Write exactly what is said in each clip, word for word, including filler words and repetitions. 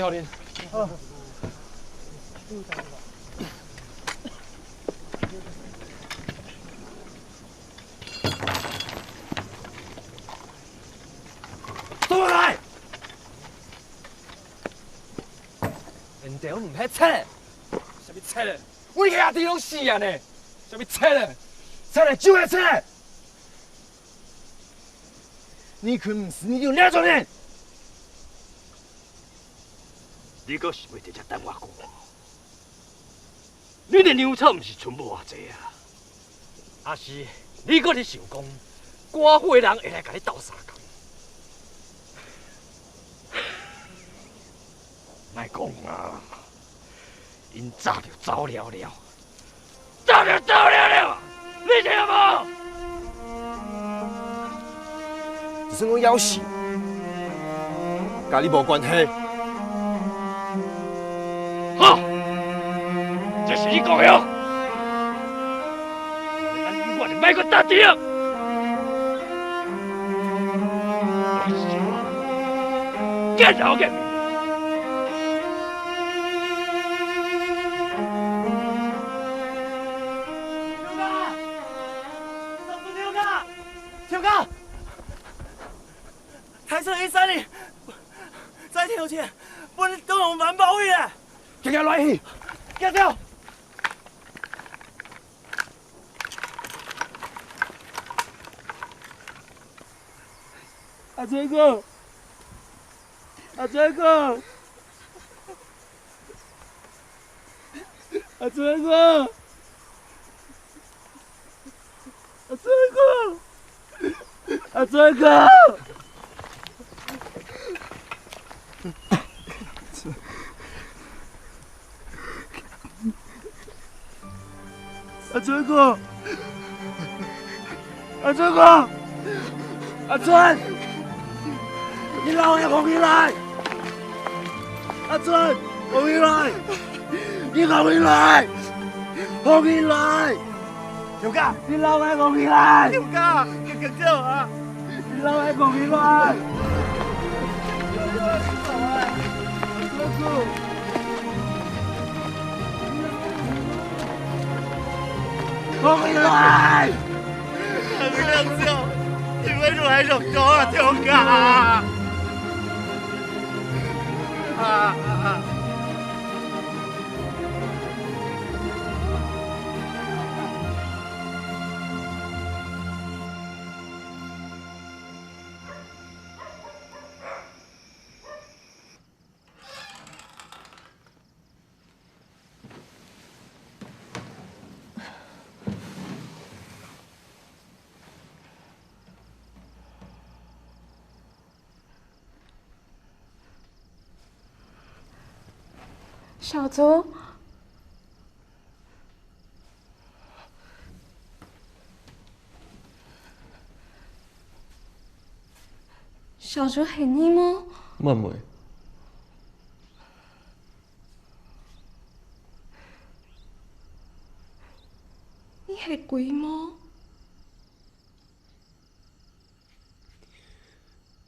教練。做乜來？人兜毋係賊，啥物賊咧？我兄弟攏死啊呢，啥物賊咧？賊咧就係賊！你看毋係你有哪種人？你閣想欲直接等我講？ 你个糧草毋是賰無偌濟啊？抑是你閣咧想講，寡婦人會來甲你鬥相共？莫講啊，𪜶早就走了了，早就走了了，你聽無？ 就算講枵死，佮你無關係。好，這是你講个哦。咱永遠就莫閣搭底啊！見頭見面。秋哥，秋哥，秋哥！ 大春一三零，再跳起，分你當人滿包圍咧！行行來去，行走！阿春哥，阿春哥！ 阿春哥，阿春哥，阿春哥！阿春哥， 阿春哥，阿春，你摎𠊎䟘起來！阿春，䟘起來！你䟘起來！䟘起來！秋哥，你摎𠊎䟘起來！秋哥，你緊走啊！ 你摎𠊎䟘起來！䟘起來！你為什麼還想走啊，秋哥啊？啊啊啊！ 小周，小周係你無？滿妹。 你係鬼無？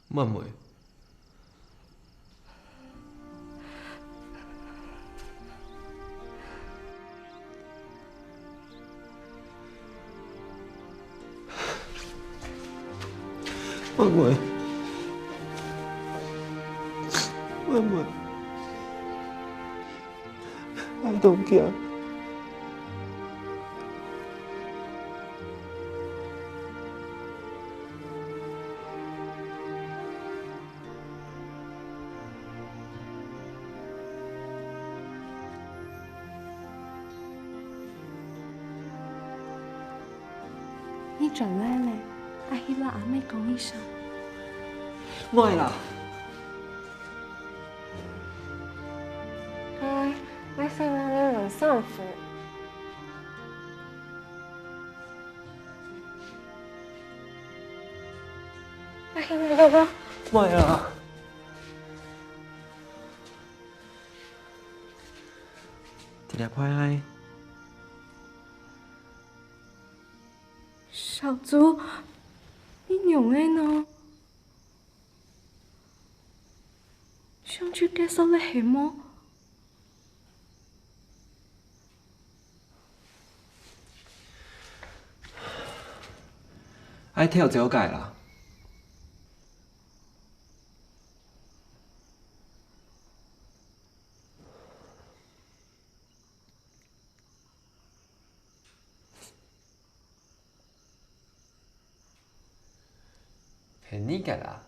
滿妹。 滿妹，滿妹，𠊎當驚。 你轉來了，愛去摎阿姆講一聲。莫啦！𠊎，𠊎想摎你問三句。 莫啊！天天壞壞。小豬，你仰仔呢？像就結束了係無？愛跳走个啦。 係你个啦。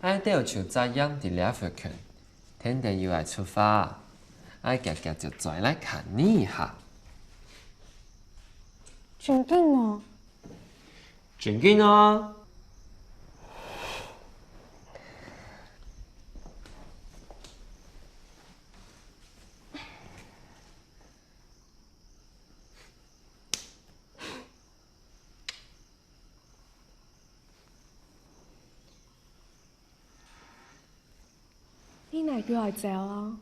愛兜就再養在這附近，天天又愛出發，愛遽遽就轉來看你一下。真緊哦！真緊哦！ 你哪久愛走啊？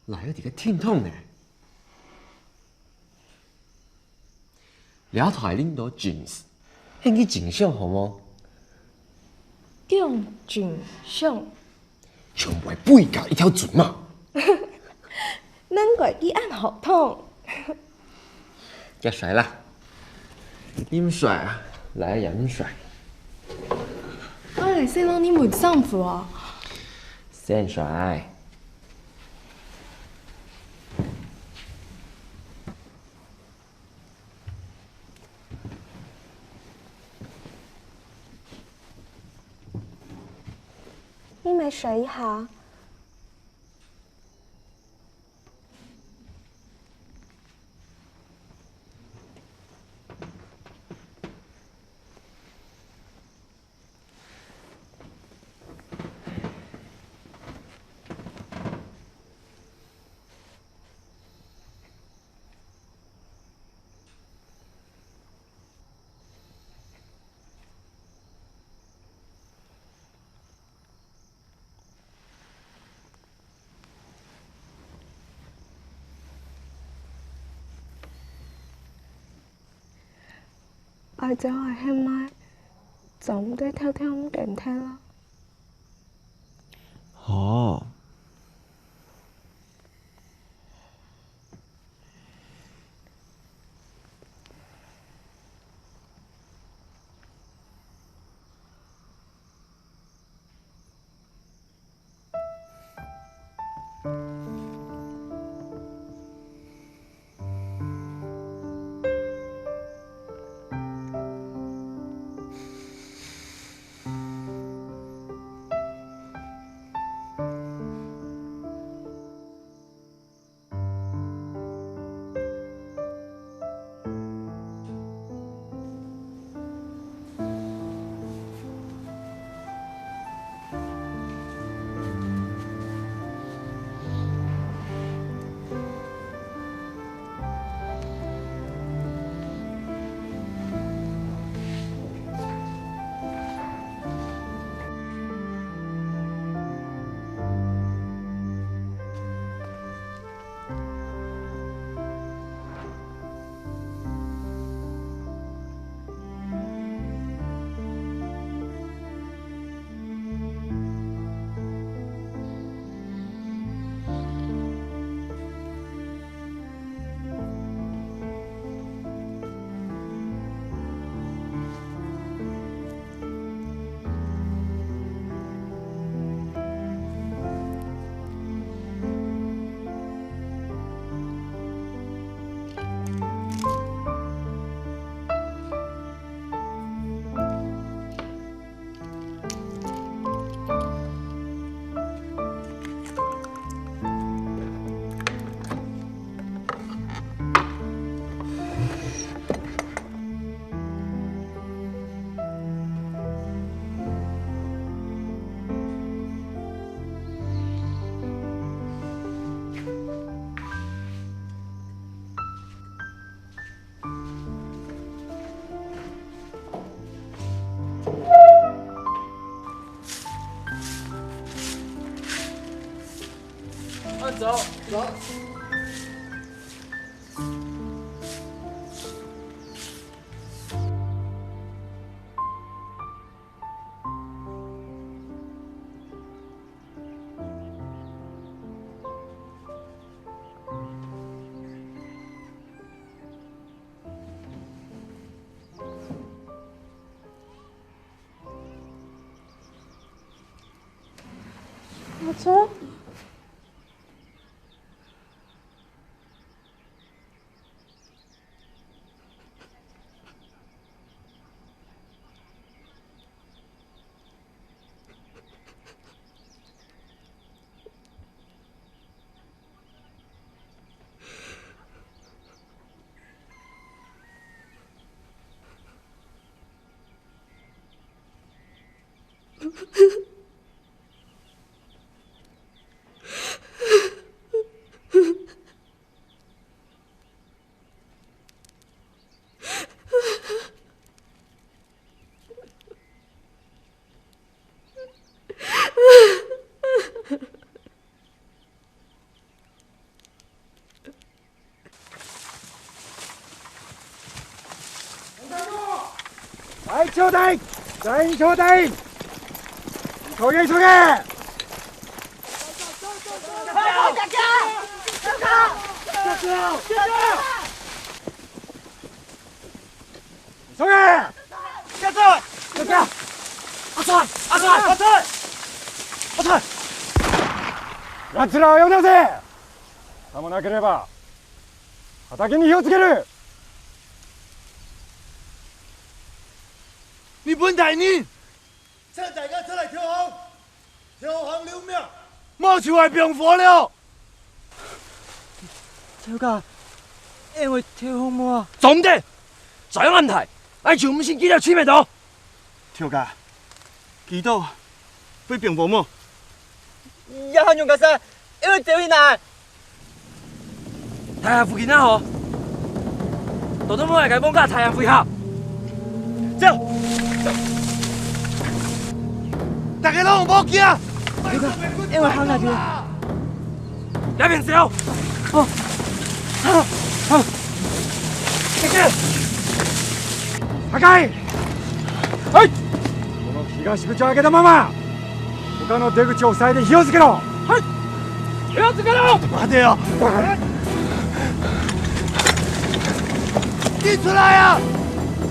哪有這个聽筒呢？這台領導James，喊佢正常好無？講正常。全部係背教一條船嘛！難怪佢恁好動。 遽睡啦！你毋睡啊？來也毋睡。𠊎來洗了你換衫褲啊！先睡。 你乜睡一下。愛走愛喊麼个，做毋得偷偷毋跟忒啊？好。走，走。阿春。 來，坐定！來，坐定！坐定，坐定！坐定！ 奴らを呼び出せ！さもなければ、畑に火をつける！日本大人！請大家出來投降！ 投降留名，無就愛放火了！頭家，𠊎會投降無啊？做毋得！再恁大，𠊎就毋信佢兜尋得到！頭家，佢兜會放火無？這下仰結煞，𠊎會走去哪？ 大家附近啊吼，都到門外个望甲大家會合。走！大家攏莫驚！𠊎會行下去。這邊走！哦，好，好。再見！大家！ はい！この東口を開けたまま、他の出口を塞いで火をつけろ！はい！火をつけろ！待てよ！你出來啊！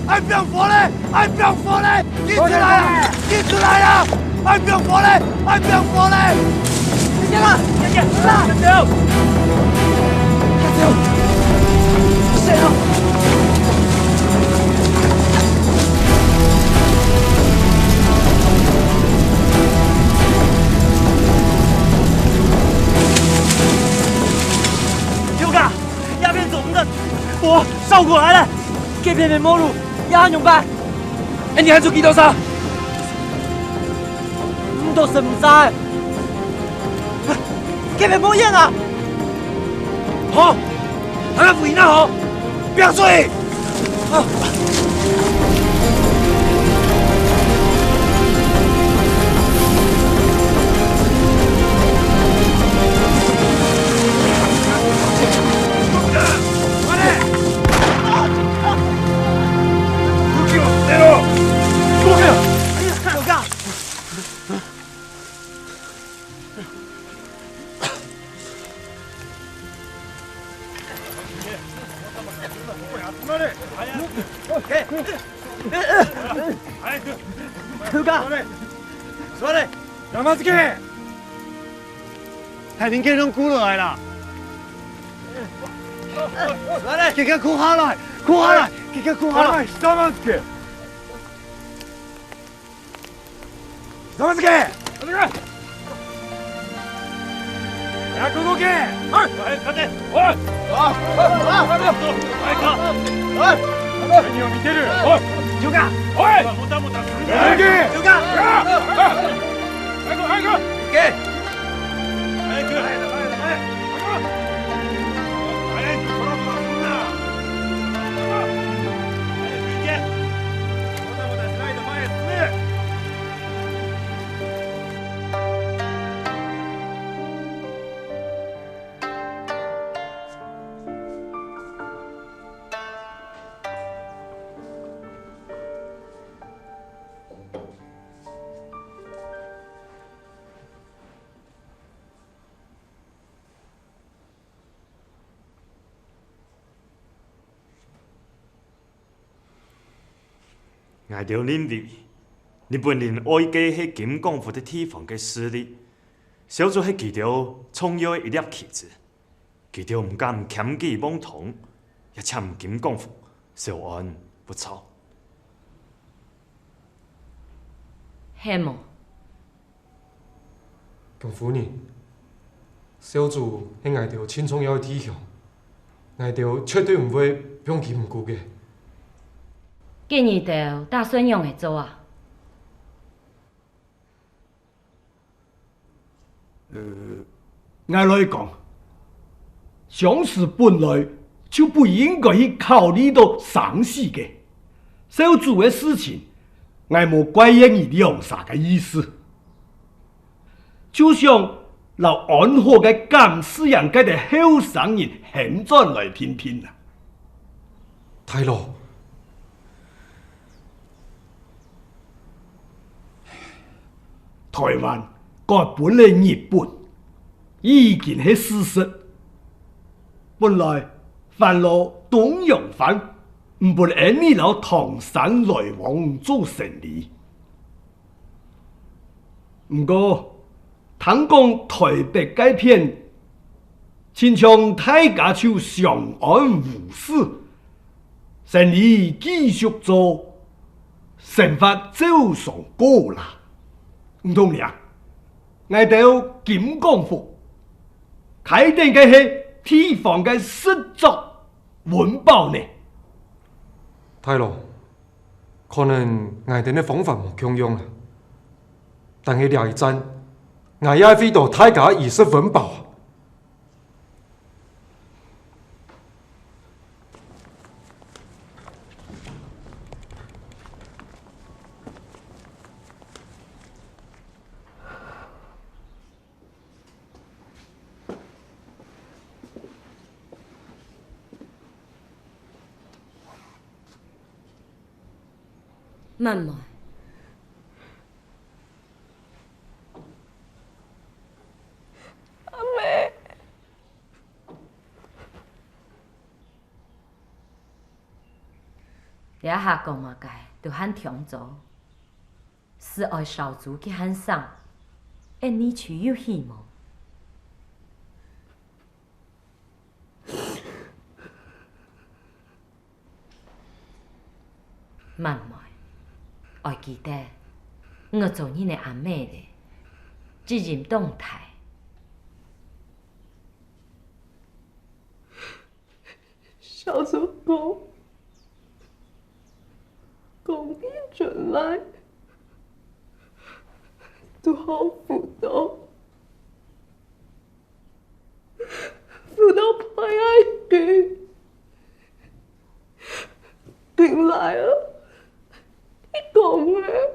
愛放火咧！愛放火咧！你出來啊！你出來啊！愛放火咧！愛放火咧！ 頭家，這片做毋得，火燒過來了，這片無路，這仰般？恁樣還做幾多儕？ 你都食毋晒。這片無煙啊！好，大家圍那好，不要追！啊！快點！武器を捨てろ！動くな！ 頭家！座れ！座れ！大人家攏顧落來啦！座れ！緊緊跪下來！跪下來！緊緊跪下來！ ひざまずけ！ 百動拳！はい！はい、勝て！おい！あ！あ！あ！何を見てる！おい！長官！おい！もたもたするな！長官！長官！早く！早く！行け！早く！早く！そらそらすんな！早く行け！ もたもたしないで前へ進め！ 𠊎兜認為，日本人愛个係金廣福个地方个勢力，蕭祖係佢兜重要个一粒棋子。佢兜毋敢輕舉妄動，也搶金廣福，稍安毋躁。係無？ 鍾夫人，少主係𠊎兜盡重要个弟兄，𠊎兜絕對毋會放佢毋顧个。該你兜打算仰仔做啊？呃，𠊎來講，相思本來就不應該去考慮到生死个。少主个事情，𠊎無怪厭你兩儕个意思。 就想摎安好个監視營該兜後生人喊轉來聽聽啊。大老，台灣割分了日本，已經係事實。本來番老董榮範毋分𫣆俚摎唐山來往做生理。 毋過，聽講台北該片，親像大家就相安無事，生理繼續做，生活照常過啦。毋通呢，𠊎兜金廣福，開展个係地方个實作溫飽呢。大老， 可能𠊎兜个方法無共樣啊，但係這一戰，𠊎也係為著大家个衣食溫飽啊。 滿妹。阿姆。這下講麼个都還暢做。 斯愛韶祖佢還生，𫣆俚就有希望。滿妹，愛記得，你做人个阿姆咧，責任當大。 韶祖講，講佢轉來，堵好輔導，輔導派佢，佢來啊，佢講个。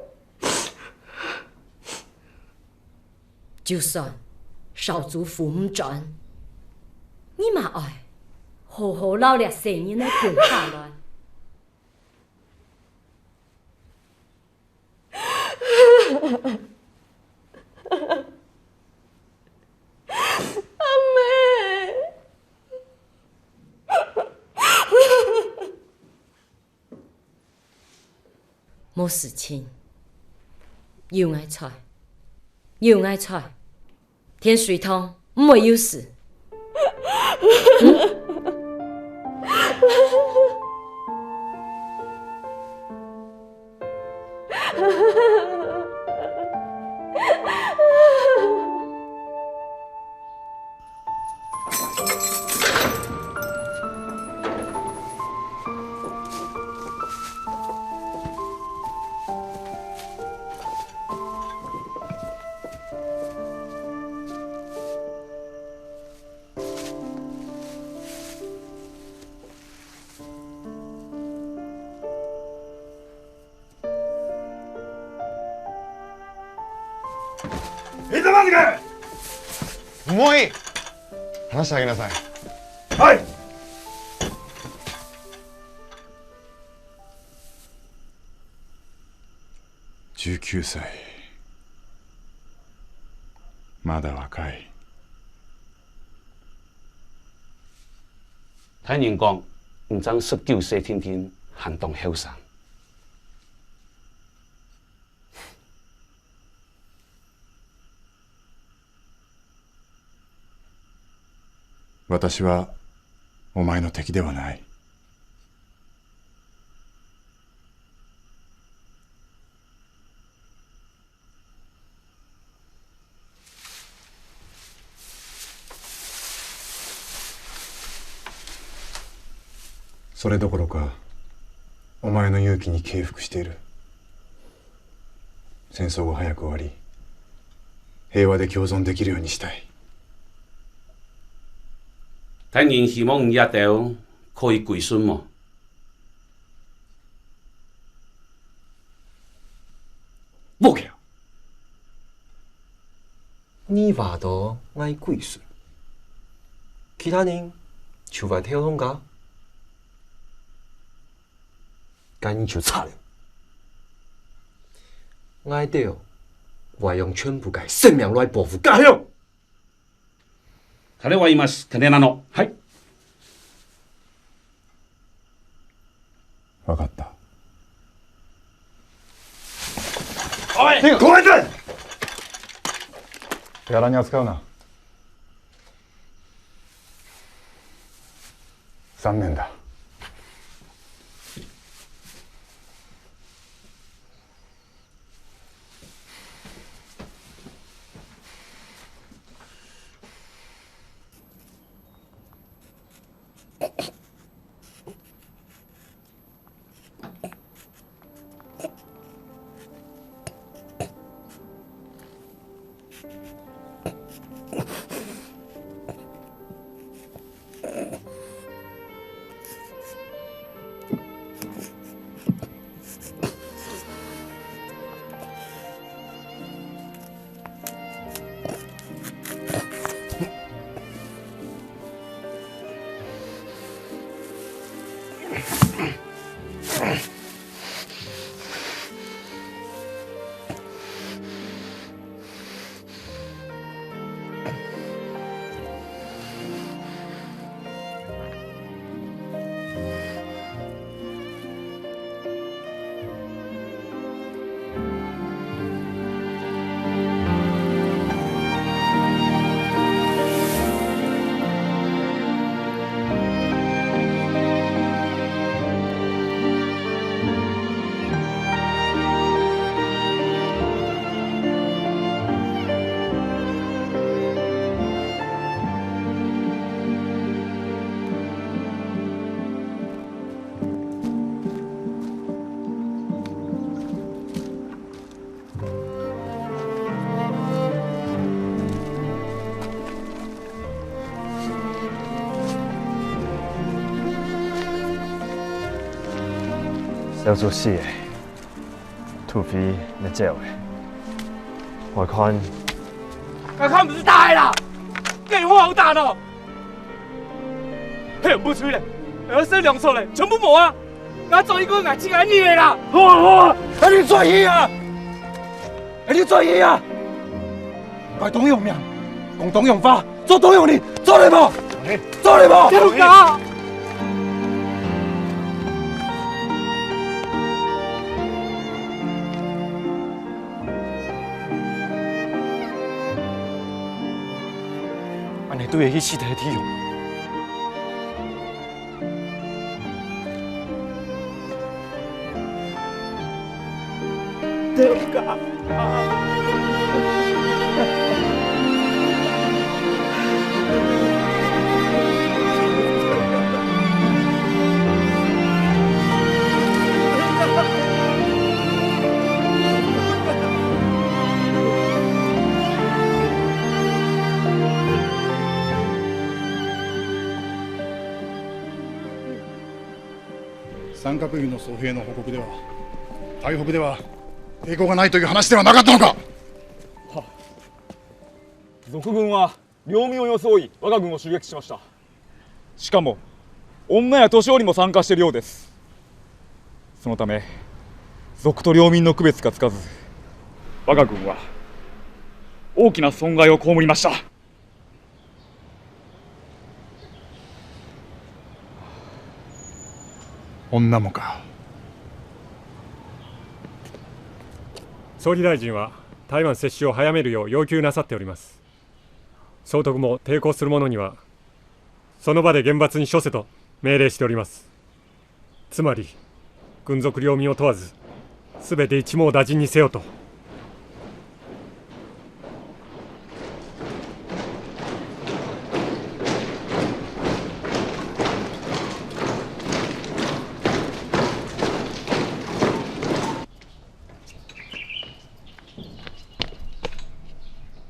就算韶祖扶毋轉，你嘛愛好好摎這細人仔滾下來。阿姆。 無事情，有𠊎在，有𠊎在，天水堂毋會有事。 你做麼个？唔好去！離開，離開！係！十九歲，まだ若い。大人講，你正十九歲定定，還當後生。私はお前の敵ではない。それどころか、お前の勇気に敬服している。戦争を早く終わり、平和で共存できるようにしたい。敵人希望你這兜可以歸順無？無去啊！你話到𠊎歸順，其他人就會投降个。 該你就差了。𠊎兜會用全部个性命來保護家鄉。彼は今す、彼なの。はい。わかった。おい、止めて！手荒に扱うな。 残念だ。小豬死咧，土匪也走咧，𠊎看，剛剛毋係打个啦，電話有打喏。係毋吹咧，而且糧草咧，全部無啊！𠊎做一個人，自家你个啦。好啊好啊，恁樣做戲啊！恁樣做戲啊！ 拜東洋命，講東洋話，做東洋人，做得無？做得無？不敢。恁樣對得起死忒个弟兄。 三角軍の僧兵の報告では、台北では抵抗がないという話ではなかったのか？はあ。賊軍は領民を装い、我が軍を襲撃しました。しかも、女や年寄りも参加しているようです。そのため、賊と領民の区別がつかず、我が軍は大きな損害を被りました。 女もか。総理大臣は台湾接種を早めるよう要求なさっております。総督も抵抗する者にはその場で厳罰に処せと命令しております。つまり、軍属領民を問わず、すべて一網打尽にせよと。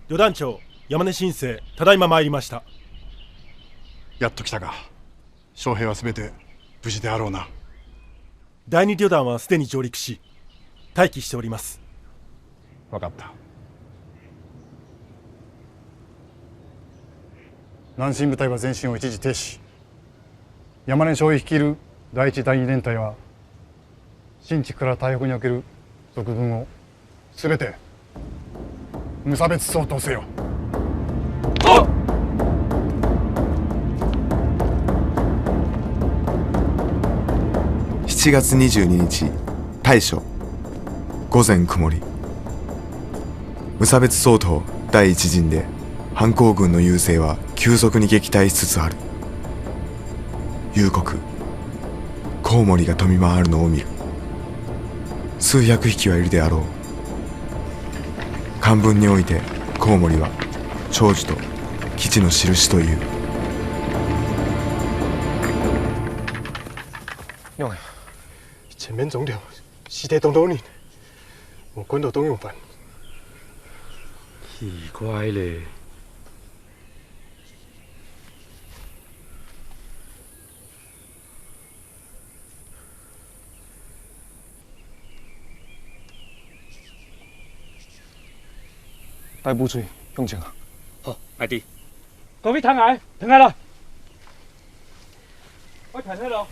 旅団長、山根新生、ただいま参りました。やっと来たか。将兵はすべて無事であろうな。第二旅団はすでに上陸し、待機しております。わかった。南進部隊は前進を一時停止。山根少尉率いる第一、第二連隊は、新地から台北における賊軍をすべて無差別掃討せよ。しちがつにじゅうににち、大暑、午前曇り。無差別掃討第一陣で、反抗軍の優勢は急速に撃退しつつある。夕刻、コウモリが飛び回るのを見る。数百匹はいるであろう。漢文において、コウモリは長寿と基地の印という。仰仔？前面中條屍體當多人，無看到當勇犯。奇怪咧。 大部隊向前行。好，大弟。各位聽下，聽下來。我聽下咯。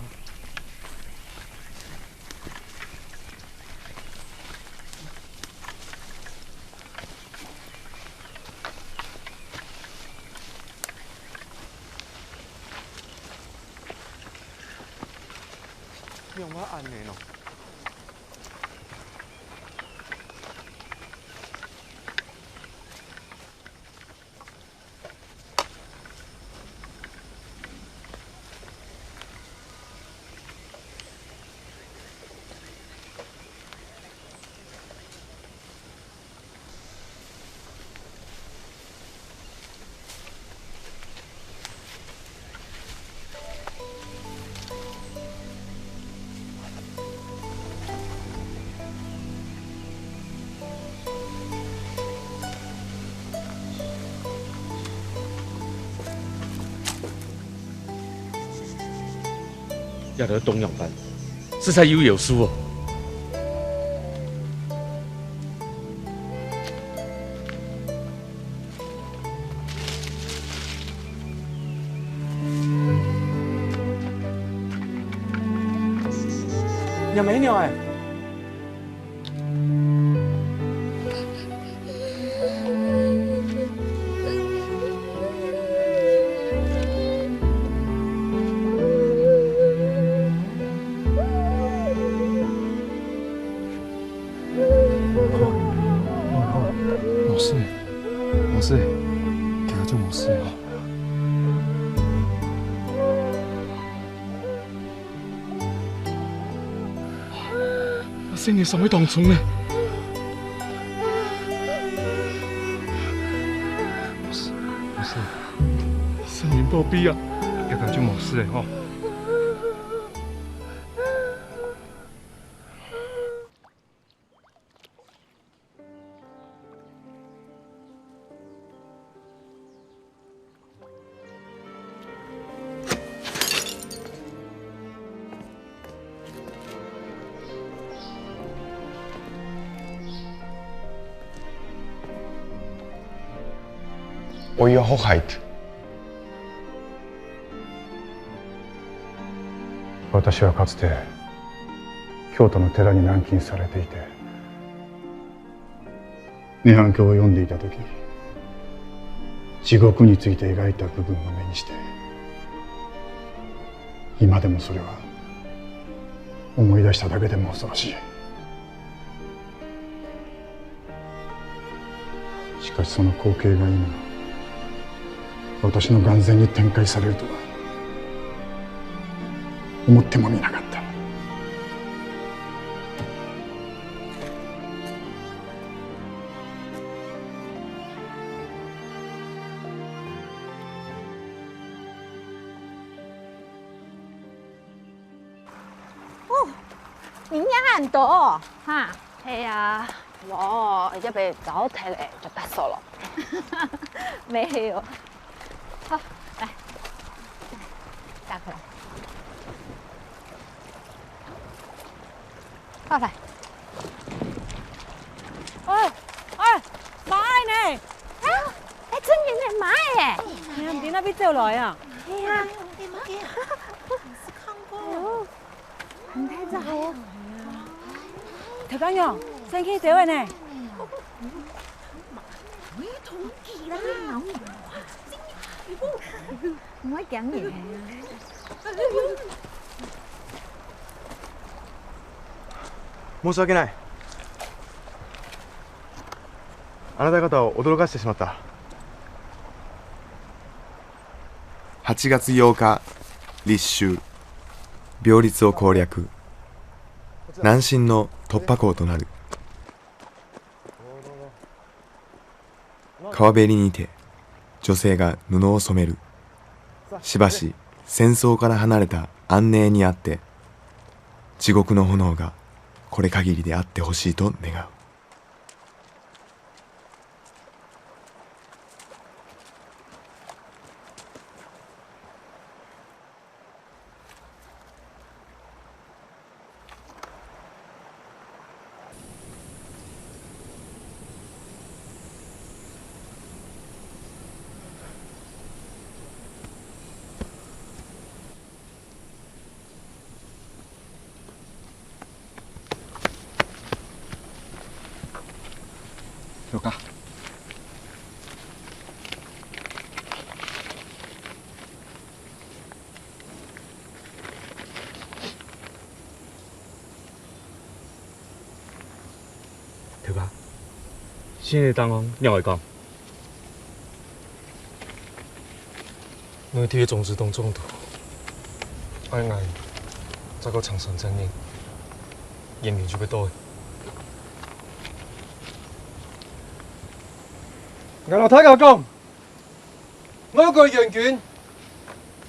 仰會恁呢咯？ 這兜當勇犯，實在有要素哦。 若姆娘欸！ 無事，無事，行就無事哦。阿信你上去當中呢？無事，無事。神明保庇啊！行就無事了吼。 Oiahohait. 私はかつて京都の寺に軟禁されていて、涅槃経を読んでいた時、地獄について描いた部分を目にして、今でもそれは思い出しただけでも恐ろしい。しかしその光景が今、私の眼前に展開されるとは、思ってもみなかった。哦，人也恁多哦，哈。係啊。哦，這杯糟蹋了，就打掃了。沒有。好，來，打開來。好，來。哎，哎，買呢？啊，哎，真人呢，買耶！哎呀，你那邊走來啊？哎呀，你看過？哦，你太早。頭家娘，生氣走了呢。 毋會驚人。申し訳ない。あなた方を驚かせてしまった。はちがつようか、立秋。秒律を攻略。南進の突破口となる。川べりにて、女性が布を染める。しばし、戦争から離れた安寧にあって、地獄の炎がこれ限りであってほしいと願う。 行こうか。 頭家，先生个答案仰會講？內地个種子當重度，愛𠊎再過撐三十日，援軍就會到了。𠊎摎大家講， 外國援軍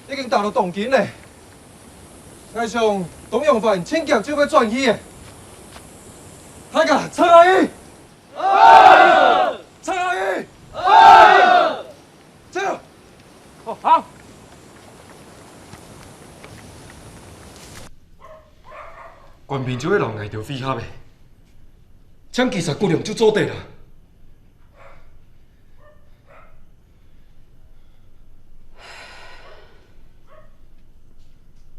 已經打到當近了。𠊎想東洋飯盡遽就會轉去了。大家，出來！出來！走！好，好。官兵就會摎𠊎兜會合了，請其他軍糧就做得了。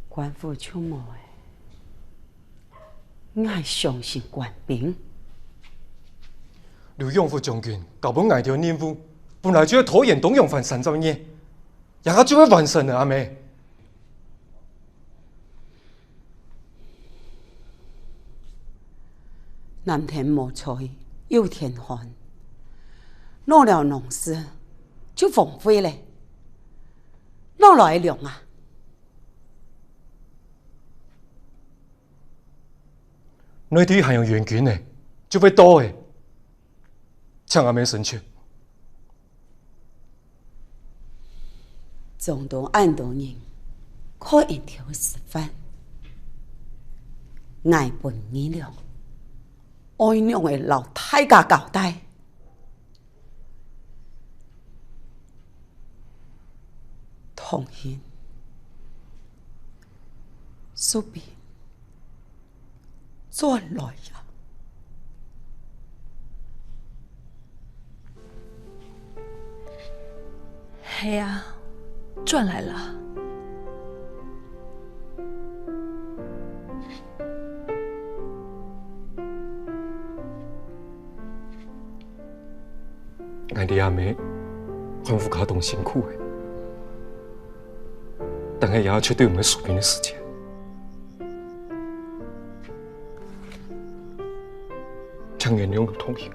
官府就無了。𠊎相信官兵。劉永福將軍交分𠊎兜任務，本來就係拖延東洋飯三十日，這下就會完成了，阿姆。 南天無菜，有天寒。老了農事就荒廢了。哪來个糧啊？內地還有援軍呢，就會到了。 請阿姆成全。總督恁多人，靠𠊎兜食飯，𠊎分你了，愛仰仔摎大家交代？ 唐興，速兵轉來啊！係啊，轉來了。 𠊎知阿姆看護家當辛苦个，但係這絕對毋係輸兵个時節。請原諒𠊎，唐興。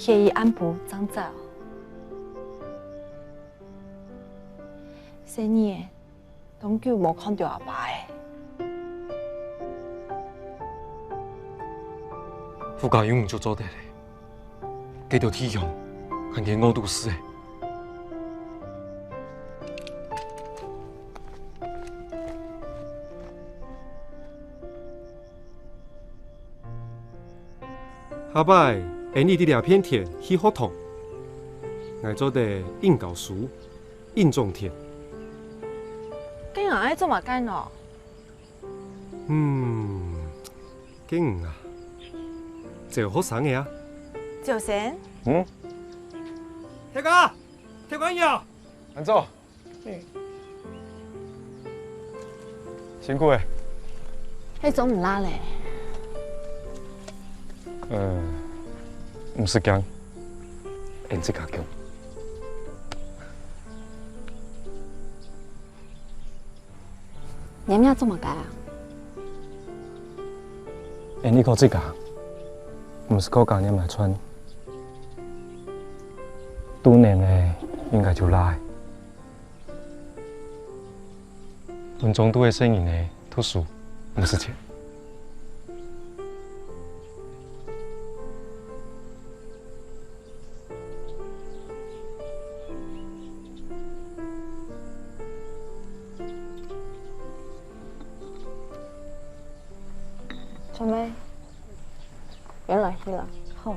歇一暗晡正走。細義仔，當久無看著阿爸咧。屋下有你就做得咧，該兜弟兄還驚餓肚屎咧。 下擺，𫣆俚在這片田起學堂，𠊎做得應教書、應種田。該𠊎愛做麼个呢？嗯，該你啊，招學生仔啊。招生？嗯？大哥，大哥你好。 恁早。辛苦咧。係做毋罅咧。呃，毋使驚，𫣆自家降。 你這做麼个啊？𫣆俚靠自家，毋使靠家人來賺。肚裡个應該就罅咧。分中肚个細人仔讀書，毋使錢。 小妹，你來去啦。好。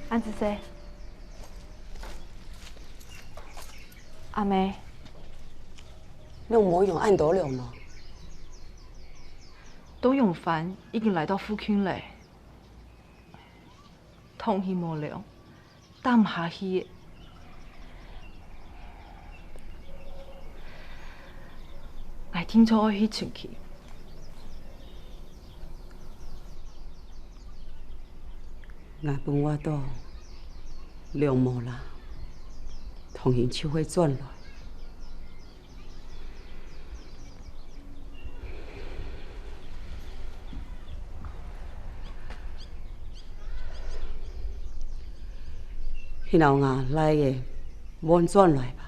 恁仔細。阿姆，你無用恁多糧無？冬永番已經來到附近咧。 通去無了，打毋下去。𠊎定著愛去尋佢。𠊎分話著，了無啦，通去就會轉來。 去摎吾倈仔換轉來吧。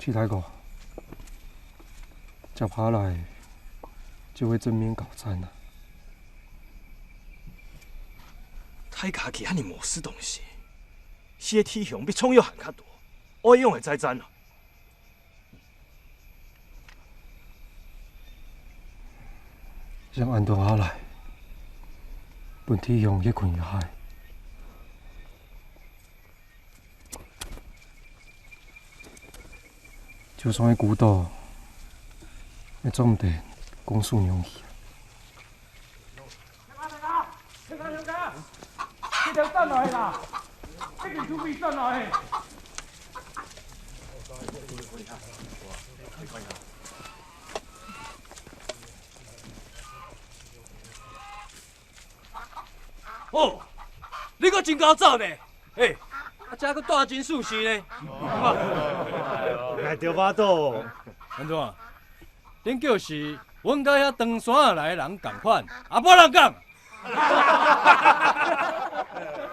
徐大哥，接下來就會正面交戰啊。大家既然無事當先， 死个弟兄比重要還較多，愛仰仔再戰啊？像恁樣下來，分弟兄越困越害。就算係孤島，也做毋得拱手讓佢。 哦，你閣真𠢕走呢！欸，啊，遮閣蹛真舒適呢。𠊎兜話著。安怎？恁久時， 阮佮遐登山來个人仝款，啊，無人講。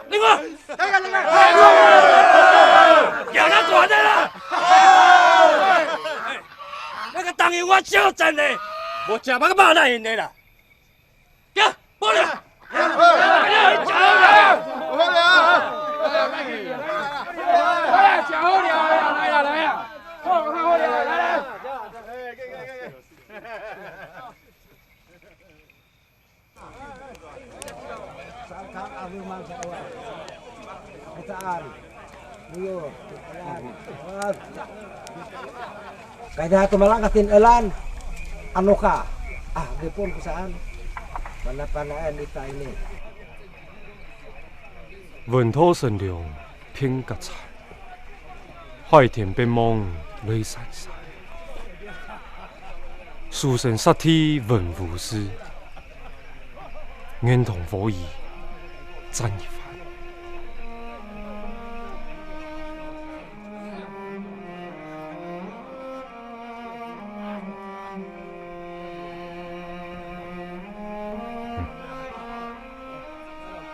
你看，贏甲大个啦！欸，那個當然我笑真的，無食飽个肉哪贏得啦？行，無了。 Sangkang abu mangsa awak. Kita ari. Kaya kumalang katin elan. Ano ka? Ah, gipon ko saan? Mana panaan ita ini? 穩土生亮，拼甲菜，海天白茫雷閃閃。書生殺弟文武師，願同和議戰一番。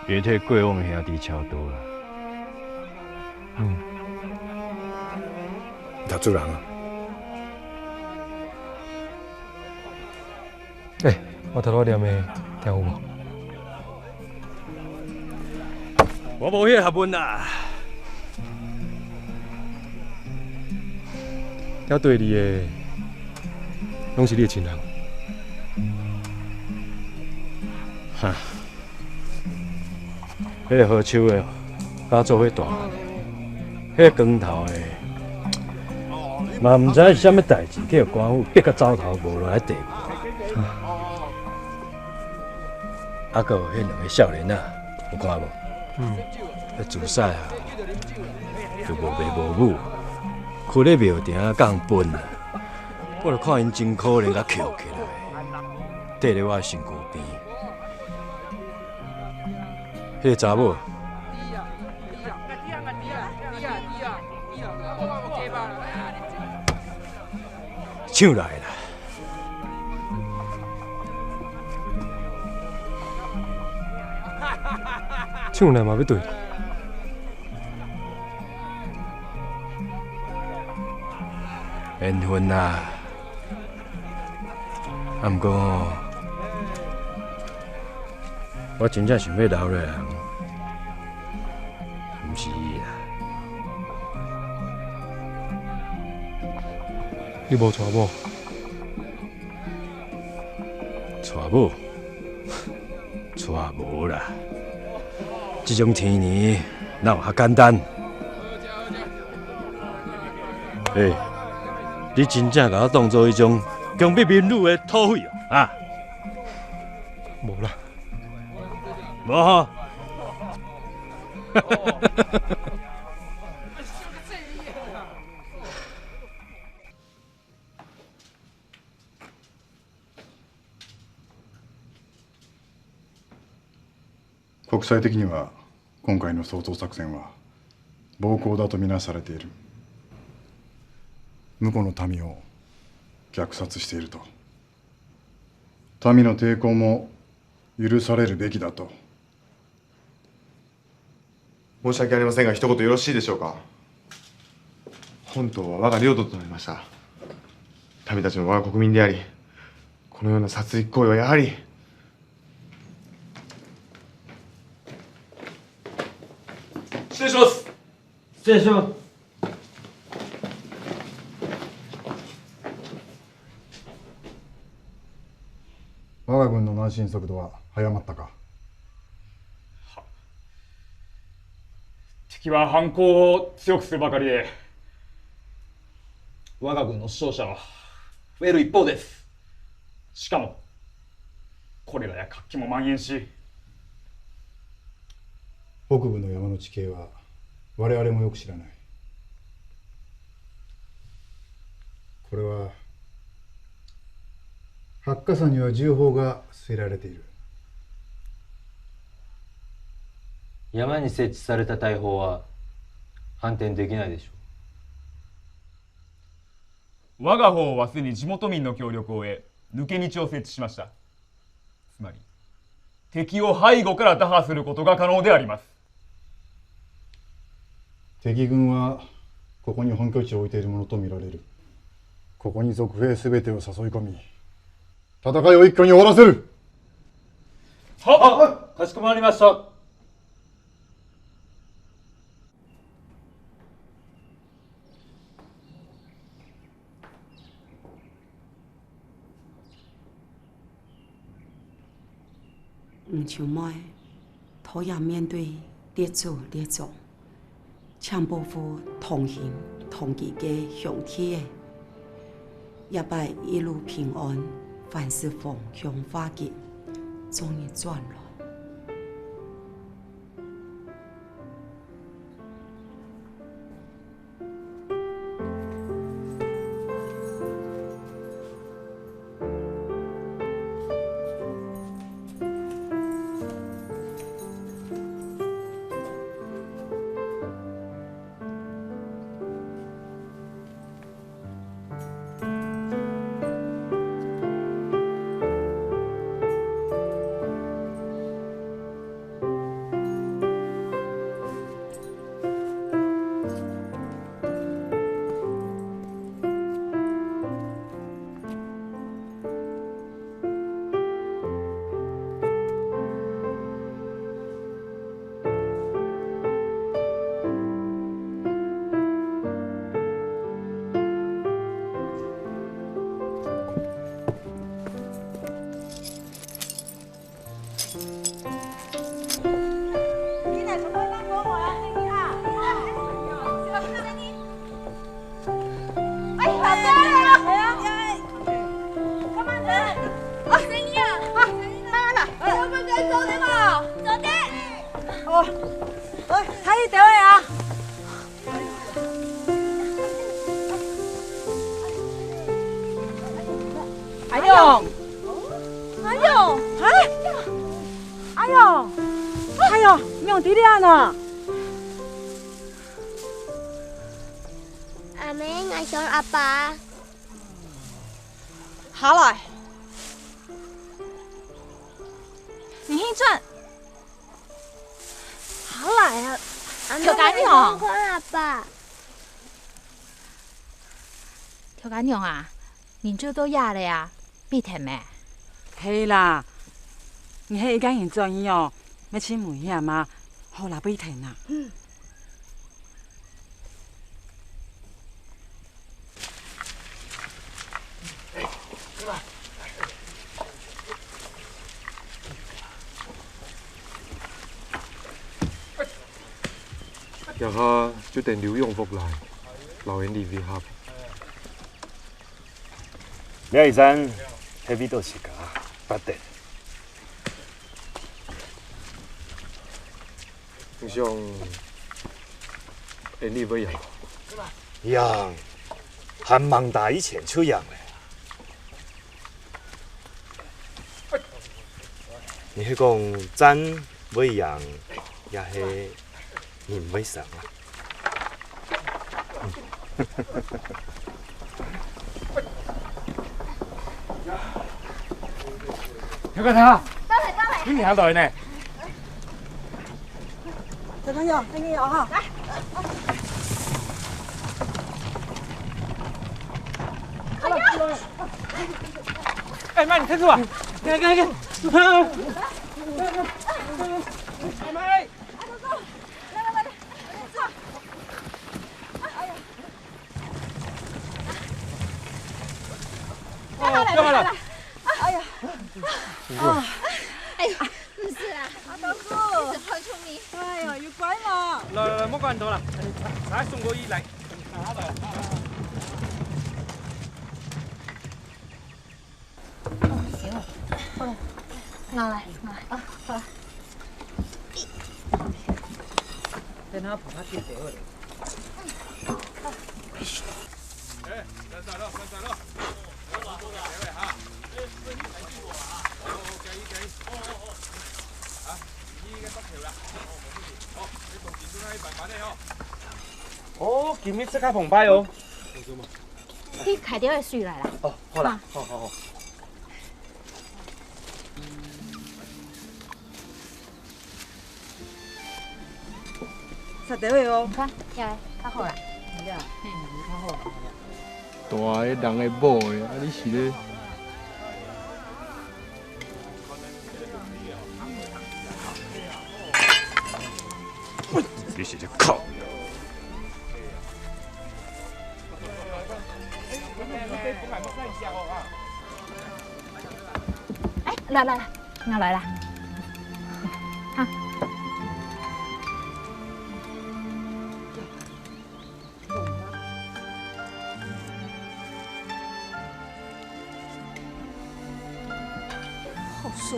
別替過往兄弟超多啦。嗯。讀書人啊。欸，我頭拄唸的，聽有無？ 我無彼个學問啦。遐綴你的，攏是你的親人。哈，彼个好手的，佮做伙大漢的，彼个光頭的，嘛毋知是啥物代誌，去予官府逼甲走投無路來地步。 啊，閣有彼兩个少年仔，有看無？嗯。彼自細啊，就無爸無母，跍咧廟埕仔共分啊。我就看𪜶真可憐，共抾起來，綴咧我的身軀邊。彼个查某，搶來啦！ 搶來嘛欲對。緣分啊！啊，毋過吼，我真正想欲留落來，毋是伊啦。你無娶某？ 娶某？娶無啦，這種天年哪有遐簡單？欸，你真正共我當做彼種強迫民女的土匪喔，啊？無啦。無吼？ 国際的には、今回の掃討作戦は暴行だとみなされている。婿の民を虐殺していると。民の抵抗も許されるべきだと。 申し訳ありませんが、一言よろしいでしょうか。本島は我が領土となりました。民たちも我が国民であり、このような殺戮行為はやはり。失礼します。失礼します。我が軍の南進速度は早まったか？敵は反抗を強くするばかりで、我が軍の死傷者は増える一方です。しかも、コレラや活気も蔓延し、北部の山の地形は我々もよく知らない。これは、八甲山には銃砲が据えられている。山に設置された大砲は反転できないでしょう。我が方はすでに地元民の協力を得、抜け道を設置しました。 つまり、敵を背後から打破することが可能であります。敵軍はここに本拠地を置いているものとみられる。ここに賊兵すべてを誘い込み、戦いを一気に終わらせる。はっ、かしこまりました。 毋像妹，討厭面對列祖列宗，請保護同行同居个兄弟仔，這擺一路平安，凡事逢凶化吉，祝你轉來。阿勇，阿勇，哎，阿勇，阿勇，你仰在這呢？阿姆，𠊎想阿爸。下來，你去轉。下來啊，阿姆，𠊎想看阿爸。 頭家娘啊，人就到這了啊，必忒咩？係啦，你係一個人轉去哦，乜盡危險啊，好啦，必忒啊。 這下就等劉勇福來，摎𠊎俚會合。這一站係為著自家發展。你想，𠊎俚會贏無？贏，還吂打以前就贏了。 你係講站會贏，也係人會勝啊？頭家頭，到了，到了。你哪來呢？ 小朋友，跟你有哈。來。哎，慢，你停住啊！看，看，看。哎，慢。哦，幹嘛了？哎呀，啊，哎呦， 毋使啦，阿東哥，你真好聰明。哎呀，有乖嘛。來來來，莫管恁多啦，茶送過去，來。行了，好了，拿來，拿來。啊，好了。等下捧他去给我的。 哦，今日自家澎湃哦。去㧡兜仔水來啦。哦，好啦，好好好。 煞兜仔哦。你看，這个較好啦。這个，嗯，較好啦。大个人个某个，啊，你是咧？你是咧哭？哎，來來來。 𠊎來啦。哈。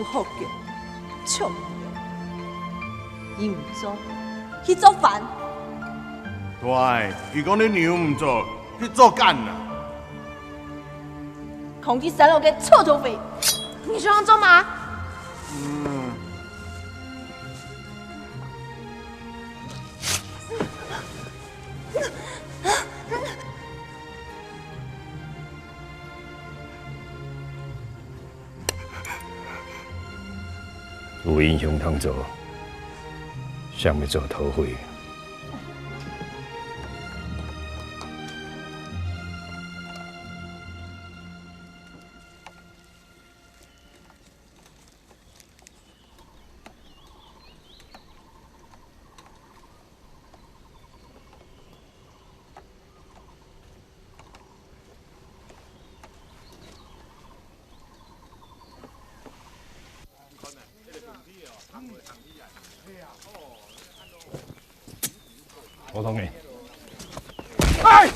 好叫，笑毋了。你毋做，去做番。對，佢講你娘毋做，去做奸啊！空氣散落个臭土匪，你想要做麼？嗯。 有英雄通做，啥物做土匪？ 我同你。哎！不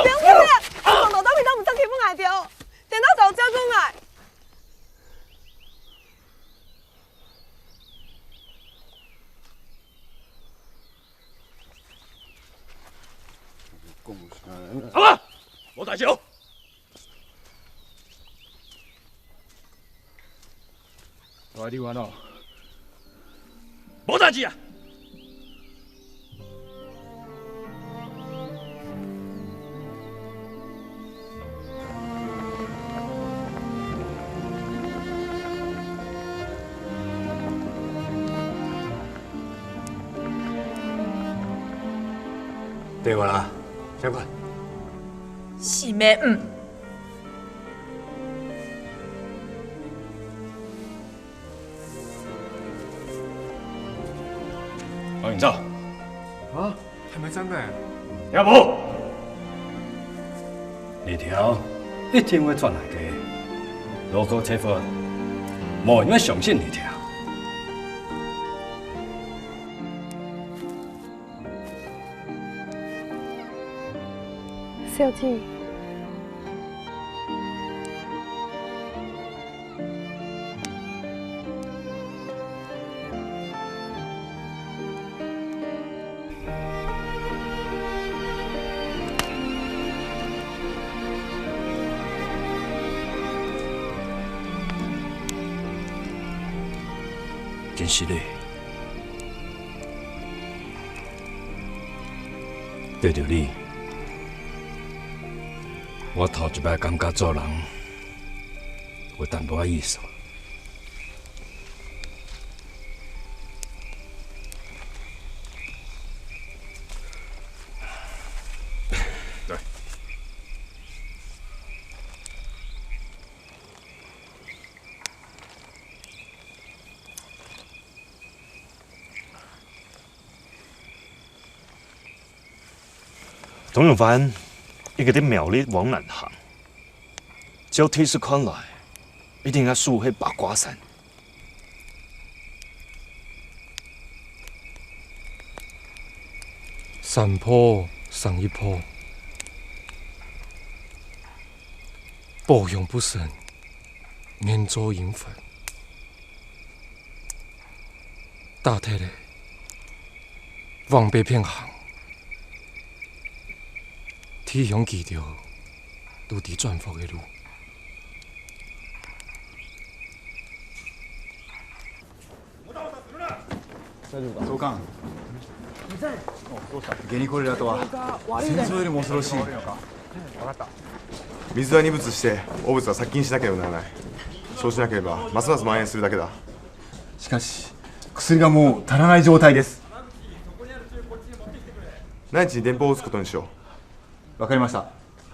要过来！你讲到底都毋使欺负𠊎兜，等到早照顾𠊎。 好啊，無代誌哦。大弟，你按怎？無代誌啊。 電話啦，趕快。死咩？嗯。王永照。啊？還沒張開。也無。日頭一定會轉來个。Local telephone，無人會相信日頭。 小姐。真失禮。 對著你，我頭一擺感覺做人有淡薄仔意思。來。 鍾永藩，一个在苗栗往南行，照地勢看來，一定愛豎係八卦山。山坡生一坡，寶相不生， 人做陰佛。打忒咧，往北片行，弟兄佢兜都知轉屋个路。大丈夫か？そうか。現にこれだとは。戦争よりも恐ろしい。 水は二物して、黄物は殺菌しなければならない。そうしなければ、ますます蔓延するだけだ。しかし、薬がもう足らない状態です。内地に電報を打つことにしよう。わかりました。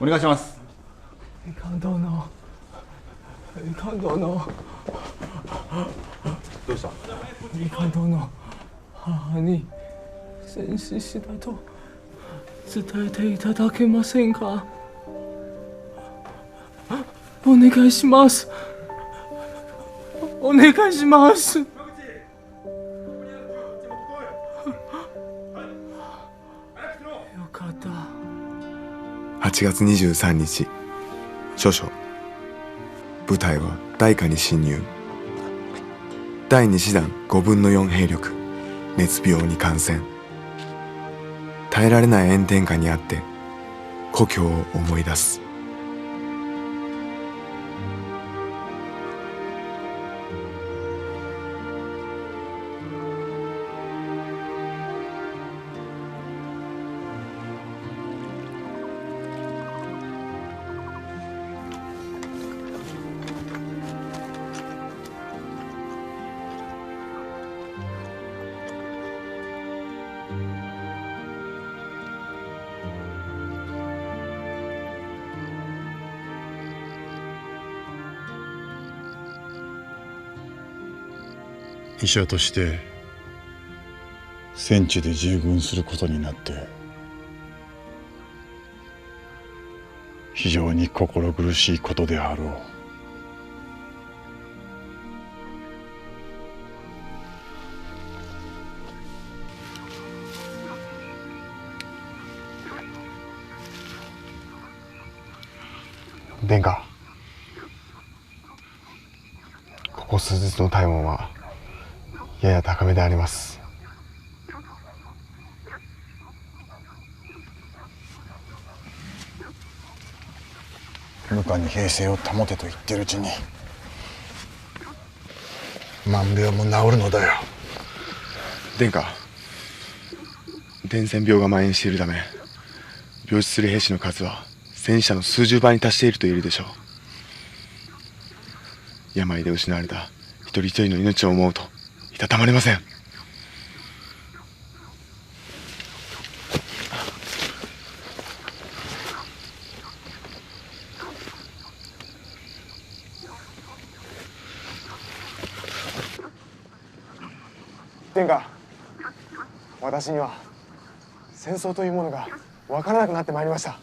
お願いします。你看到呢？你看到呢？どうした？你看到呢？母に戦死したと 伝えていただけませんか？お願いします。お願いします。よかった。はちがつにじゅうさんにち、少将、部隊は大火に侵入。第二師団五分の四兵力、熱病に感染。耐えられない炎天下にあって、故郷を思い出す。医者として、戦地で従軍することになって、非常に心苦しいことであろう。殿下、ここ数日の体温はやや高めであります。無下に平静を保てと言っているうちに、万病も治るのだよ。殿下、伝染病が蔓延しているため、病死する兵士の数は 戦死者の数十倍に達していると言えるでしょう。病で失われた一人一人の命を思うと、いたたまれません。殿下、私には、戦争というものが分からなくなってまいりました。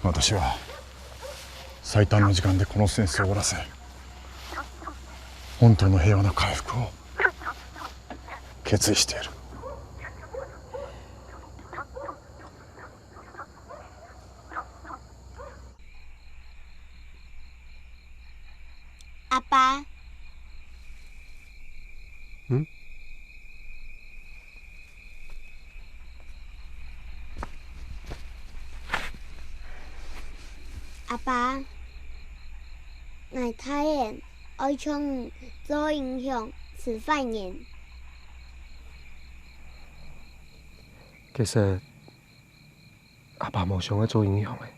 私は、最短の時間でこの戦争を終わらせ、本島の平和の回復を決意している。 阿爸。嗯？阿爸，𠊎大人愛像你做英雄，使壞人。其實， 阿爸無想愛做英雄个。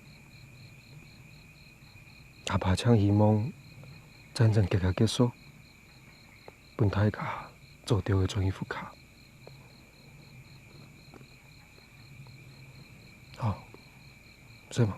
阿爸淨希望戰爭遽遽結束，分大家做得轉去屋下。好，睡吧。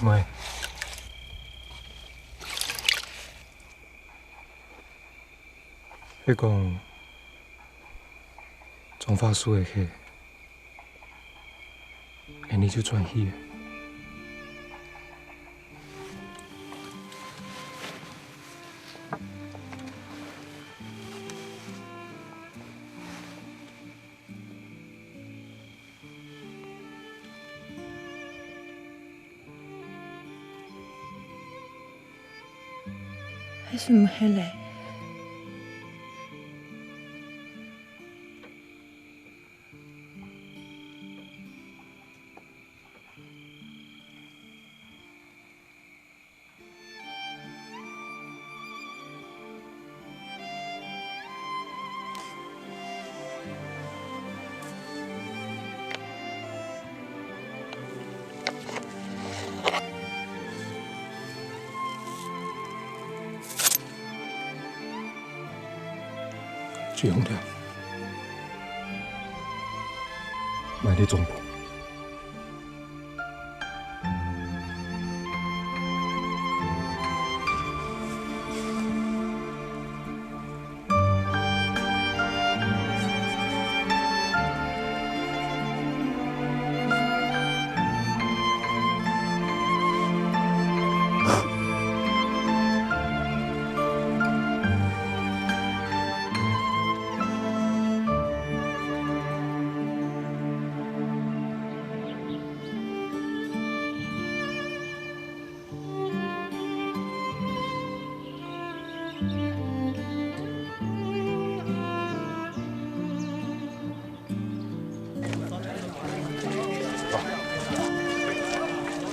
妹，你講種花樹个事， 恁呢就轉去了。還係毋係咧？ 你最重要，莫你總部。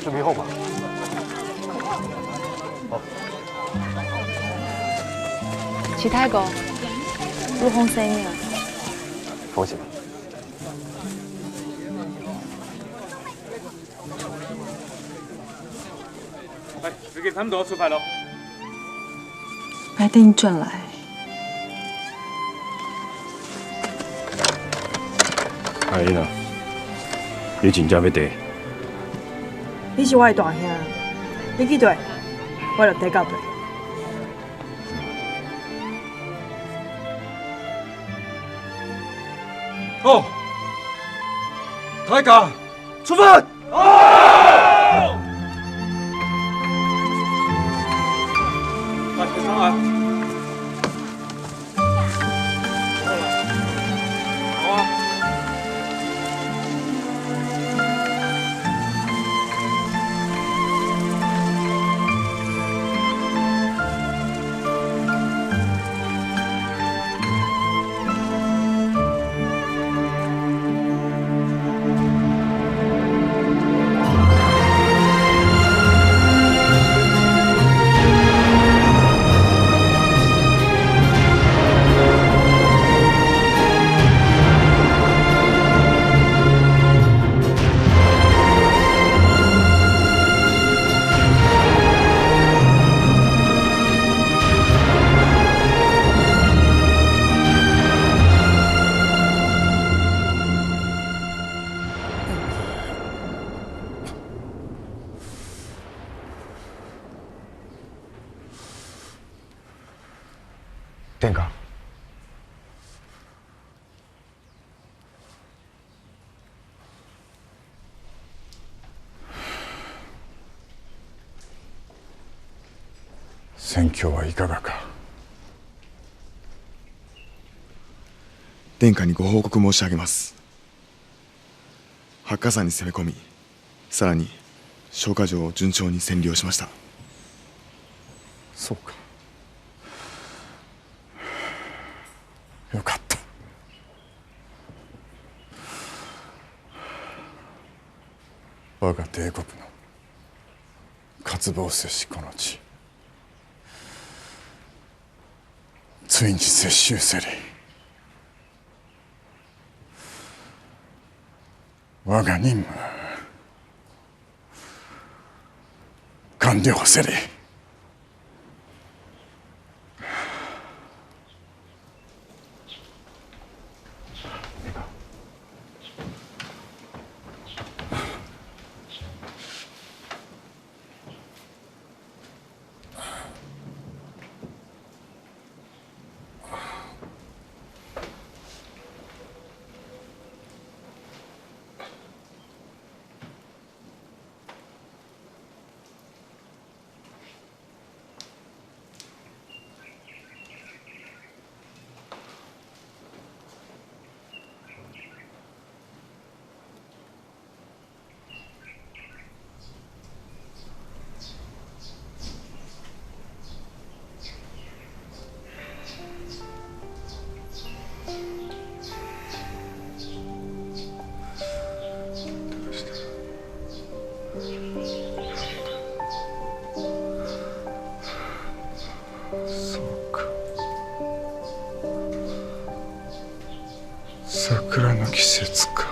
準備好嗎？好。徐大哥，有風聲了。放心吧。哎，時間差不多，出發咯。 𠊎等轉來。阿英啊，你真正要綴？你是𠊎个大兄，你去綴，𠊎就綴到綴。好，大家出發！ 天官。 戦況はいかがか。殿下にご報告申し上げます。八卦山に攻め込み、さらに、松下城を順調に占領しました。そうか。よかった。 我が帝国の渇望を接しこの地、ついに接収せり。我が任務、完了せり。 そうか。 桜の季節か。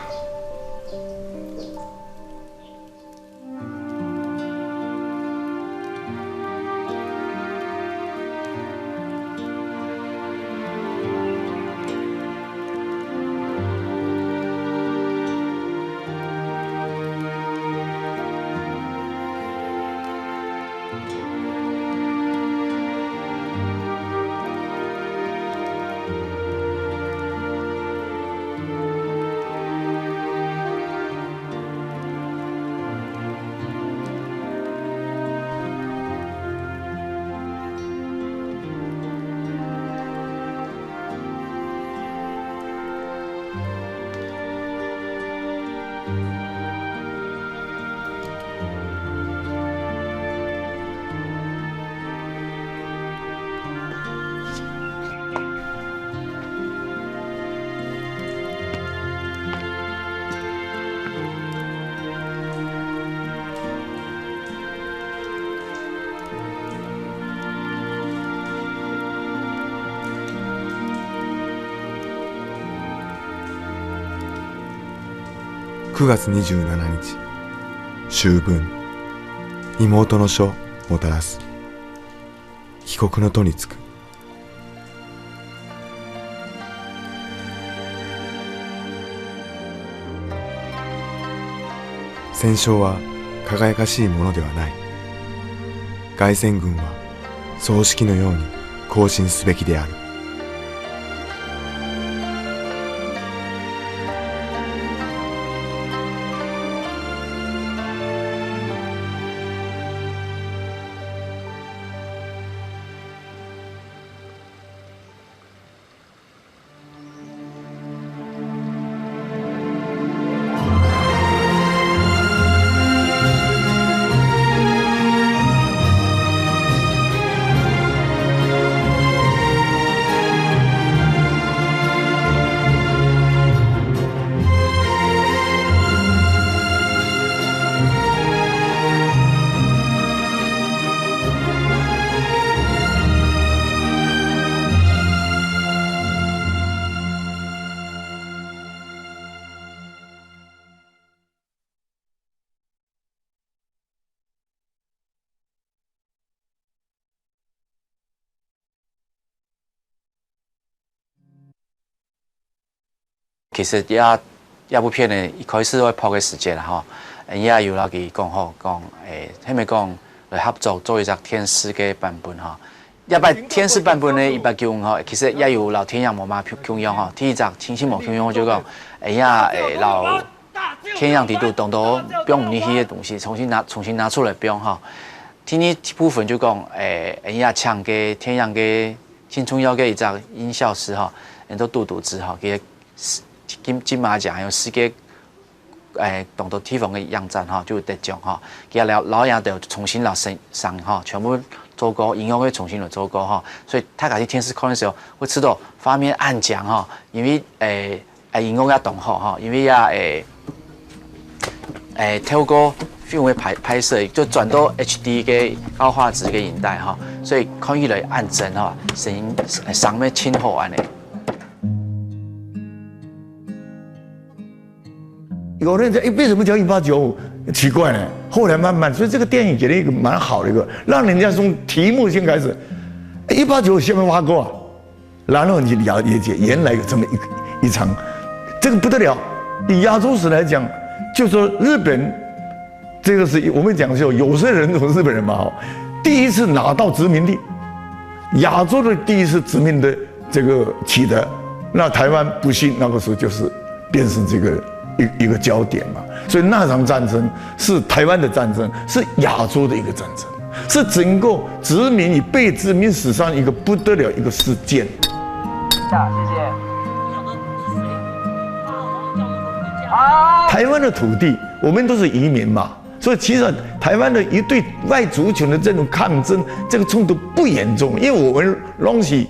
くがつにじゅうしちにち、秋分、妹の書もたらす。 帰国の途に就く。戦勝は輝かしいものではない。凱旋軍は葬式のように行進すべきである。 其實這，這部片呢，一開始愛拍个時節啦吼，也有摎佢講好，講，誒，係毋係講來合作做一隻電視个版本吼。這擺電視版本呢，一八九五吼，其實也有摎電影無麼共樣吼。第一隻情形無共樣，就講，哎呀，誒，摎電影裡肚當多放毋入去个東西，重新拿，重新拿出來放吼。第二部分就講，誒，哎呀，請个電影个 盡重要个一隻音效師吼，安到杜篤之吼，佢个金，金馬獎還有世界，誒，當多地方个影展吼，就有得獎吼。佢摎，摎佢兜重新摎聲，聲吼，全部做過，音樂會重新來做過吼。所以大家去電視看个時候，會知道畫面恁靚吼，因為，誒，誒，音樂也當好吼，因為也，誒， 誒，透過film个拍，拍攝，就轉到H D个高畫質个年代吼，所以看起來恁真吼，聲音，聲音盡好恁呢。有人在，誒，為什麼叫一八九五？奇怪呢。後來慢慢，所以這個電影給了一個蠻好的一個，讓人家從題目先開始，一八九五下面挖過啊。 然後你了解原來有這麼一，一場，這個不得了。以亞洲史來講，就說日本，這個是我們講說有色人種日本人嘛，吼，第一次拿到殖民地，亞洲的第一次殖民的這個取得，那台灣不幸那個時候就是變成這個一，一個焦點嘛。所以那場戰爭是台灣的戰爭，是亞洲的一個戰爭。 是整個殖民與被殖民史上一個不得了一個事件。謝謝。台灣的土地，我們都是移民嘛，所以其實台灣的一對外族群的這種抗爭，這個衝突不嚴重，因為我們東西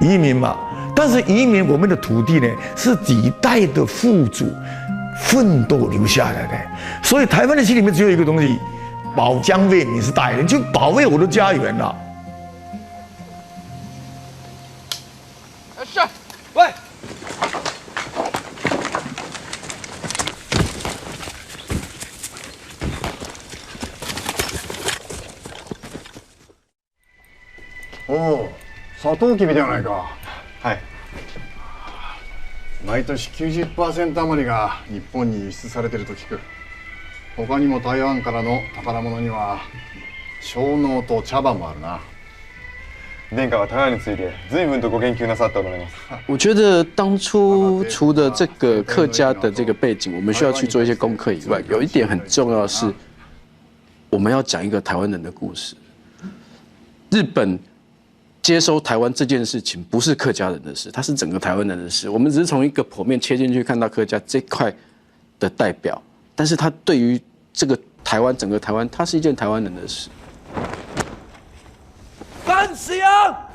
移民嘛。但是移民，我們的土地呢，是幾代的富足奮鬥留下來的。所以台灣的心裡面只有一個東西，保家衛民是大人，就保衛我的家園啊。喂，おお、サトウキビではないか。はい。毎年きゅうじゅっパーセント余りが日本に輸出されていると聞く。他にも台湾からの宝物には、樟農と茶葉もあるな。殿下は台湾について随分とご研究なさっておられます。我觉得当初除了这个客家的这个背景，我们需要去做一些功课以外，有一点很重要的是，我们要讲一个台湾人的故事。日本接收台湾这件事情不是客家人的事，它是整个台湾人的事。我们只是从一个剖面切进去，看到客家这块的代表，但是它对于这个台湾，整个台湾，它是一件台湾人的事。敢死啊！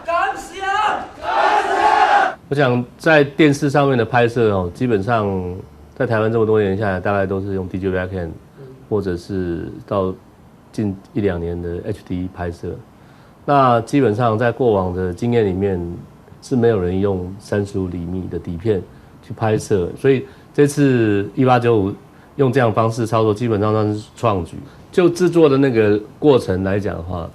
敢死啊！我想在电视上面的拍摄哦，基本上在台湾这么多年下来，大概都是用 Digivacam，或者是到近一两年的 H D 拍摄。那基本上在过往的经验里面是没有人用三十五厘米的底片去拍摄，所以这次一八九五用这样的方式操作，基本上算是创举。就制作的那个过程来讲的话，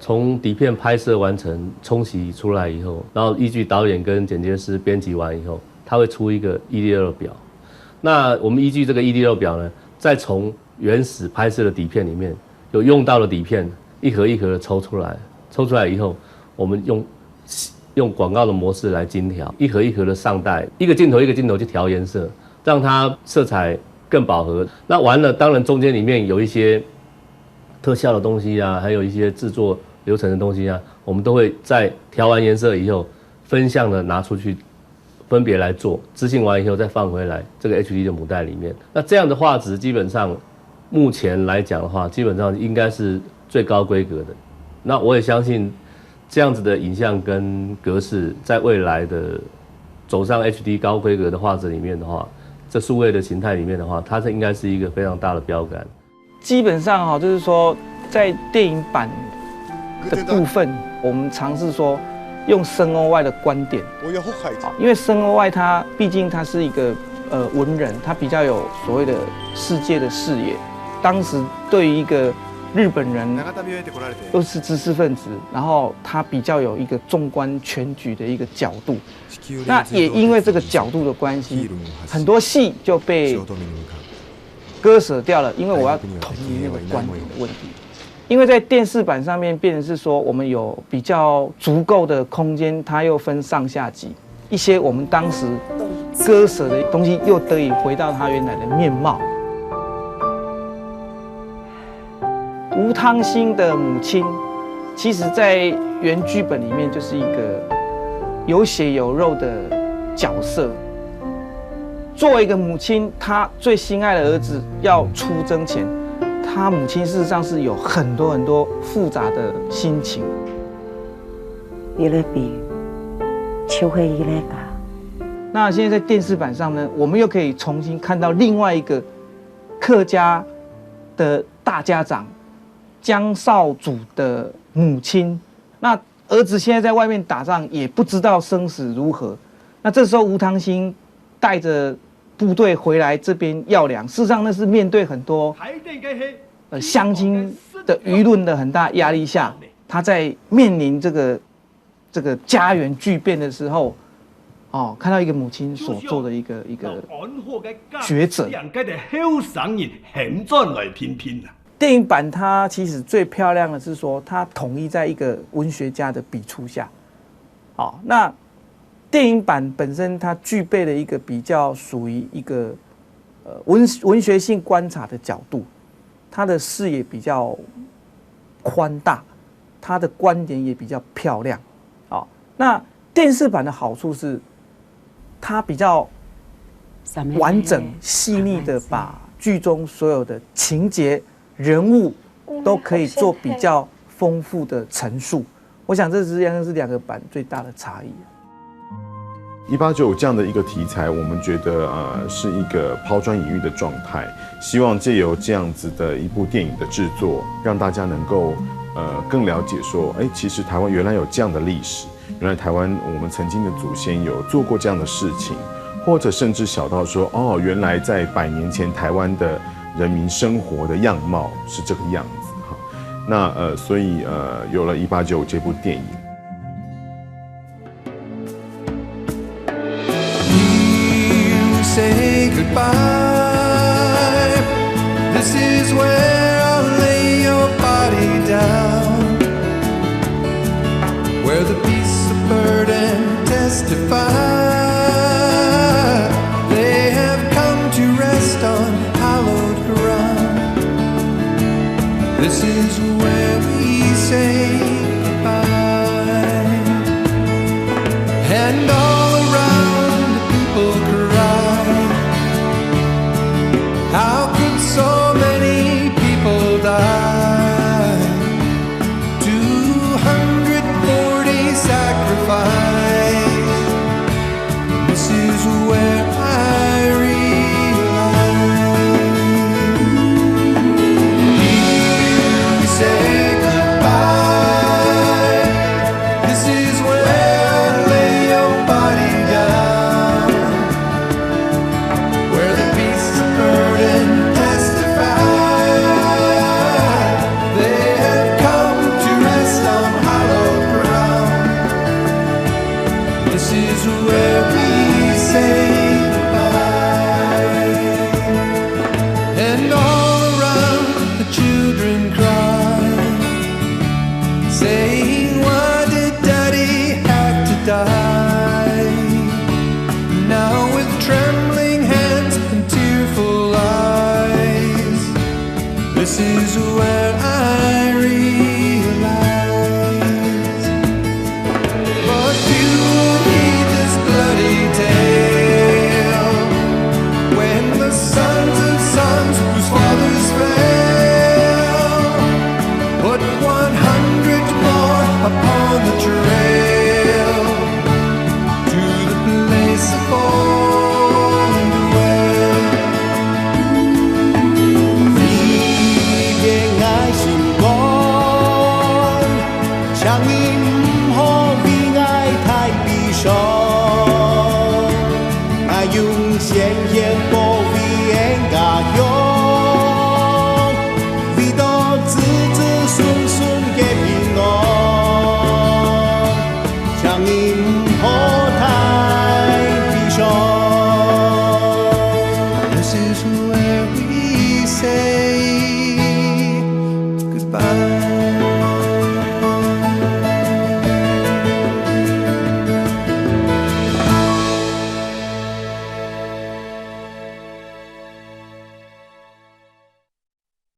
从底片拍摄完成、冲洗出来以后，然后依据导演跟剪接师编辑完以后，他会出一个一六六表。那我们依据这个一六六表呢，再从原始拍摄的底片里面有用到的底片一盒一盒的抽出来，抽出来以后，我们用用广告的模式来精调，一盒一盒的上带，一个镜头一个镜头去调颜色，让它色彩更饱和。那完了，当然中间里面有一些特效的东西啊，还有一些制作流程的东西啊，我们都会在调完颜色以后，分项的拿出去分别来做，执行完以后再放回来这个 H D 的母带里面。那这样的画质基本上目前来讲的话，基本上应该是最高规格的。那我也相信这样子的影像跟格式，在未来的走上 H D 高规格的画质里面的话，这数位的形态里面的话，它是应该是一个非常大的标杆。基本上哈，就是说在电影版的部分，我们尝试说用森欧外的观点，因为森欧外他毕竟他是一个呃文人，他比较有所谓的世界的视野。当时对于一个日本人，又是知识分子，然后他比较有一个纵观全局的一个角度。那也因为这个角度的关系，很多戏就被割舍掉了，因为我要统一那个观点的问题。因为在电视版上面，变成是说我们有比较足够的空间，它又分上下集，一些我们当时割舍的东西又得以回到它原来的面貌。吴汤兴的母亲，其实在原剧本里面就是一个有血有肉的角色。作为一个母亲，她最心爱的儿子要出征前，她母亲事实上是有很多很多复杂的心情。伊咧比，就会伊咧教。那现在在电视版上呢，我们又可以重新看到另外一个客家的大家长江少祖的母亲。那儿子现在在外面打仗，也不知道生死如何。那这时候吴汤兴带着部队回来这边要粮，事实上那是面对很多呃乡亲的舆论的很大压力下，他在面临这个这个家园巨变的时候，哦，看到一个母亲所做的一个一个抉择。两个的后生人肯转来拼拼啊。电影版它其实最漂亮的是说，它统一在一个文学家的笔触下。哦，那电影版本身它具备了一个比较属于一个呃文文学性观察的角度，它的视野比较宽大，它的观点也比较漂亮。哦，那电视版的好处是，它比较完整细腻的把剧中所有的情节、人物都可以做比较丰富的陈述。我想这是应该是两个版最大的差异。一八九五这样的一个题材，我们觉得呃是一个抛砖引玉的状态，希望借由这样子的一部电影的制作，让大家能够呃更了解说，哎，其实台湾原来有这样的历史，原来台湾我们曾经的祖先有做过这样的事情，或者甚至小到说，哦，原来在百年前台湾的人民生活的样貌是这个样子哈。那呃，所以呃，有了一八九五这部电影。 say goodbye. This is where I'll lay your body down, where the beasts of burden testify. They have come to rest on hallowed ground. This is where we say goodbye. And all around the people cry. How could so many people die? Two hundred forty sacrificed. the trail to the place upon the well. 你的愛心肝，請你毋好